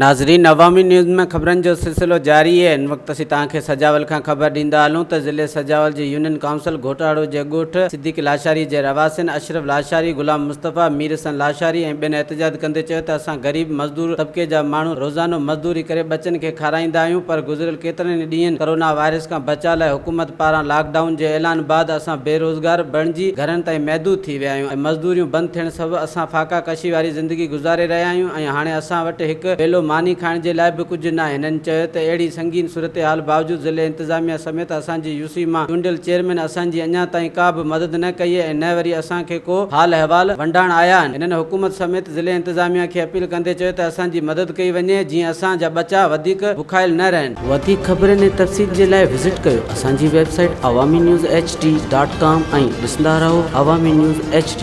ناظرين عوامي نيوز ۾ خبرن جو سلسلو جاري اهي هن وقت اسين توهان کي سجاول کان خبر ڏيندا هلون ته ضلعي سجاول جي يونين ڪائونسل گهوٽاڙو جي ڳوٺ صديق لاشاري جي رهواسين اشرف لاشاري، غلام مصطفيٰ، مير حسن لاشاري ۽ ٻين احتجاج ڪندي چيو ته اسان غريب مزدور طبقي جا ماڻهو روزانو مزدوري ڪري ٻچن کي کارائيندا آهيون پر گذريل ڪيترن ئي ڏينهن ڪرونا وائرس کان بچاء لاء حڪومت پاران لاڪ ڊائون جي اعلان بعد اسان بيروزگار بڻجي گهرن تائين محدود ٿي ويا آهيون ۽ مزدوريون بند ٿيڻ سبب اسان فاقا ڪشي واري زندگي گذاري رهيا آهيون ۽ هاڻي اسان وٽ هڪ ويلو ماني کائڻ جي لاء به ڪجهه ناهي. هنن چيو ته اهڙي سنگين صورتحال باوجود ضلعي انتظاميا سميت اسان جي يوسي مان چونڊيل چيئرمين اسان جي اڃا تائين ڪا به مدد نه ڪئي ۽ نه وري اسان کي ڪو حال احوال ونڊائڻ آيا آهن. هنن حڪومت سميت ضلعي انتظاميا کي اپيل ڪندي چيو ته اسان جي مدد ڪئي وڃي جيئن اسان جا ٻچا وڌيڪ بکايل نه رهن. وڌيڪ خبرن ۽ تفصيل جي لاء وزٽ ڪيو اسان جي website Awami news H D dot com ۽ ڏسندا رهو عوامي نيوز ايڇ ڊي.